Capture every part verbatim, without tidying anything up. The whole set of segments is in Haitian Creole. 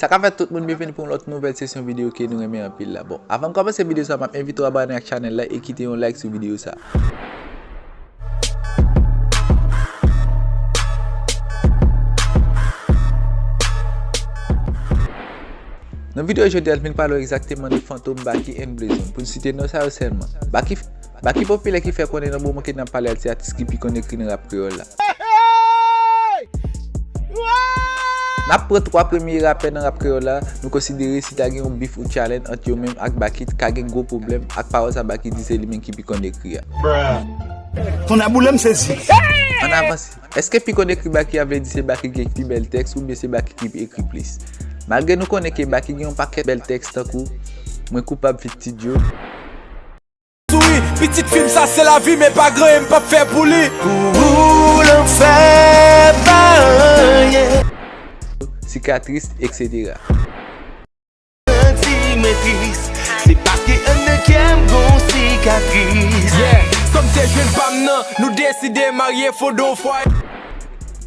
Sa ka fèt tout moun, byenveni pou yon lòt nouvèl sesyon videyo ke nou renmen anpil la. Bon, avan m kòmanse videyo sa, m ap envite w abòne ak chanèl la e kite yon like sou videyo sa. Nan videyo jodi a, m vin pale w egzakteman de Fantom, Baky and Blaze One, pou n site non sa yo sèlman. Baky, Baky popilè ki fè konnen nan moman ke n ap pale a, se atis ki pi konn ekri nan rap kreyòl la. N ap pran twa premye rapè nan rap kreyòl la, nou konsidere si ta gen yon beef ou challenge ant yo menm ak Baky, ka gen gwo pwoblèm ak pawòl sa Baky di se li menm ki pi konn ekri a. Ton aboule m sezi. Ann avanse. Èske pi konn ekri Baky a vle di se Baky ki gen pi bèl tèks oubyen se Baky ki ekri plis? Malgre nou konnen ke Baky gen yon pakèt bèl tèks tankou Mwen koupab feat Ti Djo. Souri, pitit fi m sa se lavi, men pa gen anyen m p ap fè pou li. Pou ou lanfè pa anyen. Sikatris, et cetera. Santi mwen tris, se paske anndan kè m gon sikatris. Yeah, kòm se jwenn pa m nan, nou deside marye, fonde yon fwaye.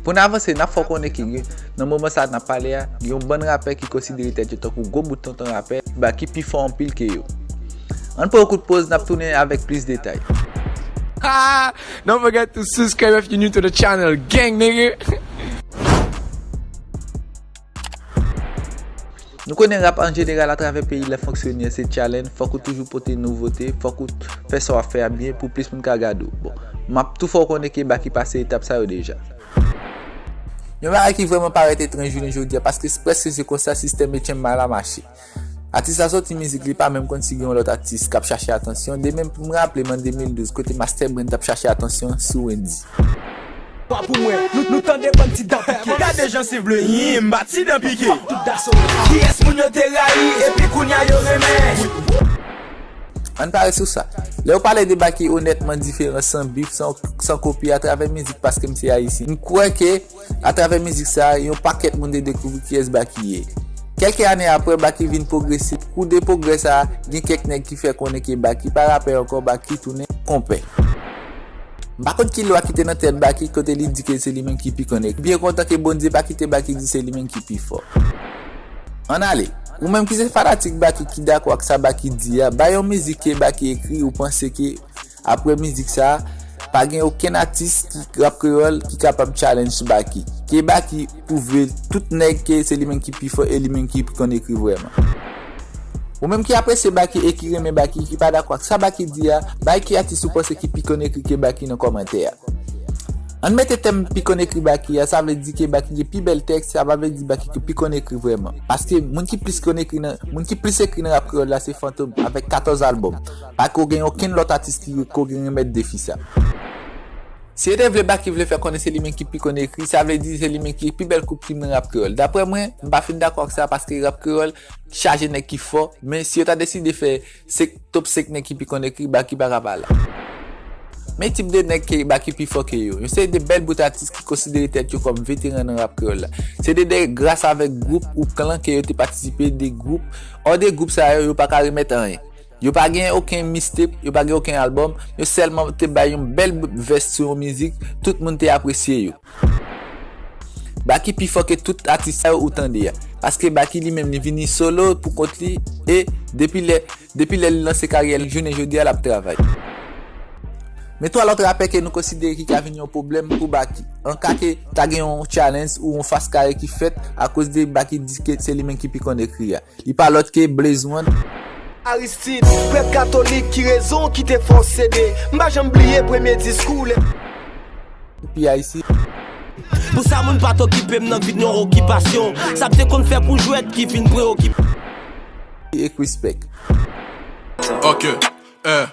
Pou n avanse, n ap fè w konnen ke gen, nan moman sa a n ap pale a, gen yon bann rapè ki konsidere tèt yo tankou gwo bout tonton rapè, Baky pi fò anpil ke yo. Ann pran yon kout poz, n ap tounen avèk plis detay. Ha! Don't forget to subscribe if you're new to the channel, gang nigga. Nou konnen rap an jeneral atravè peyi la fonksyone se challenge, fòk ou toujou pote nouvote, fòk ou t-, fè sa w ap fè a byen pou plis moun ka gade w. Bon, m ap tou fè w konnen ke Baky pase etap sa yo deja. Yon bagay ki vrèman parèt etranj jounen jodi a, paske s-, prèske se konsa sistèm H M I la mache. Atis la soti mizik, li pa menm konn si gen yon lòt atis k ap chache atansyon. De menm pou m raple m an de mil douz, kote Master Brain t ap chache atansyon sou Wendyy. Pa pou mwen, nou, nou tande bann ti dan pike. Gade jan se vle, hi, m pa ti dan pike. Tout daso. Kiyès moun yo te rayi, epi kounye a yo renmen? Ann pare sou sa. Lè yo pale de Baky, onètman diferan, san bif, san, san kopi, atravè mizik, paske m se ayisyen. M kwè ke atravè mizik sa, yon pakèt moun te dekouvri kiyès Baky ye. Kèlke ane apre, Baky vin pwogrese. Kou de pwogrè sa, gen kèk nèg ki fè konnen ke Baky pa rapè ankò, Baky tounen konpè. M pa konn ki lwa ki te nan tèt Baky kote li di ke se li menm ki pi konn ekri. Byen kontan ke Bondye pa kite Baky di se li menm ki pi fò. Ann ale. Ou menm ki se fanatik Baky ki dakò ak sa Baky di a, bay yon mizik ke Baky ekri ou panse ke Apre mizik sa, pa gen okenn atis ki rap kreyòl ki kapab challenge Baky. Ke Baky pwouve tout nèg ke se li menm ki pi fò e li menm ki konn ekri vrèman. Ou menm ki apresye Baky e ki renmen Baky, ki pa dakò ak sa Baky di a, bay ki atis ou panse ki pi konn ekri ke Baky nan kòmantè a. Ann mete tèm pi konn ekri Baky a, sa vle di ke Baky gen pi bèl tèks, sa pa vle di Baky ki pi konn ekri vrèman. Paske moun ki plis konn ekri nan, moun ki plis ekri nan rap kreyòl la se Fantom avèk katòz albòm. Pako gen okenn lòt atis ki ko gen remèt defi sa. Si yo te vle Baky vle fè konnen se li menm ki pi konn ekri, sa vle di se li menm ki pi bèl koup krim nan rap kreyòl. Daprè mwen, m pa fin dakò ak sa paske rap kreyòl chaje nèg ki fò, men si yo ta deside fè se top senk nèg ki pi konn ekri, Baky pa ka pa la. Men tip de nèg ke Baky pi fò ke yo. Yon seri de bèl bout atis ki konsidere tèt yo kòm veteran nan rap kreyòl la. Se de, de gras avèk gwoup ou klan ke yo te patisipe, de gwoup, hors de gwoup sa yo, yo pa ka remèt anyen. Yo pa gen okenn mixtape, yo pa gen okenn albòm, yo sèlman te bay yon bèl bout vès sou yon mizik, tout moun te apresye yo. Baky pi fò ke tout atis sa yo ou tande a. Paske Baky li menm li vini solo pou kont li e depi lè, depi lè li lanse karyè l jounen jodi a l ap travay. Men twa lòt rapè ke nou konsidere ki ka vin yon pwoblèm pou Baky. An ka ke ta gen yon challenge ou yon fas kare ki fèt akoz de Baky di ke se li menm ki pi konn ekri a. Li pa lòt ke Blaze One. Aristide, prèt katolik ki rezon ki te fè w sede. M pa janm bliye premye diskou w lè. P I C. Pou sa moun pa t okipe m nan vid yon okipasyon. Sa m te konn fè pou jwèt ki vin preokip. Ek respect. Ok. Eh,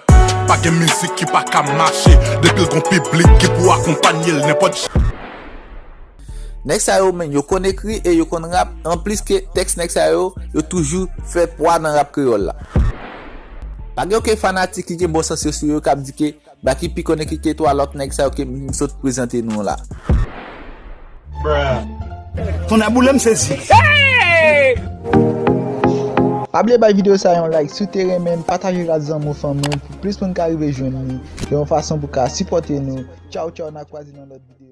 pa gen mizik ki pa ka mache, depi l gon piblik ki pou akonpanye l nenpòt jan. Nèg sa yo, men, yo konn ekri e yo konn rap. Anplis ke tèks nèg sa yo, yo toujou fè pwa nan rap kreyòl la. Pa gen okenn fanatik ki gen bon sans yo sou yo k ap di ke Baky pi konn ekri ke twa lòt nèg sa yo ke m sot prezante nou la. Ton aboule m sezi. Pa bliye bay videyo sa yon like si w te renmen l, pataje l ak zanmi w, fanmi w, pou plis moun ka rive jwenn li, yon fason pou ka sipòte nou. Tchaw, tchaw, n a kwaze nan lòt videyo.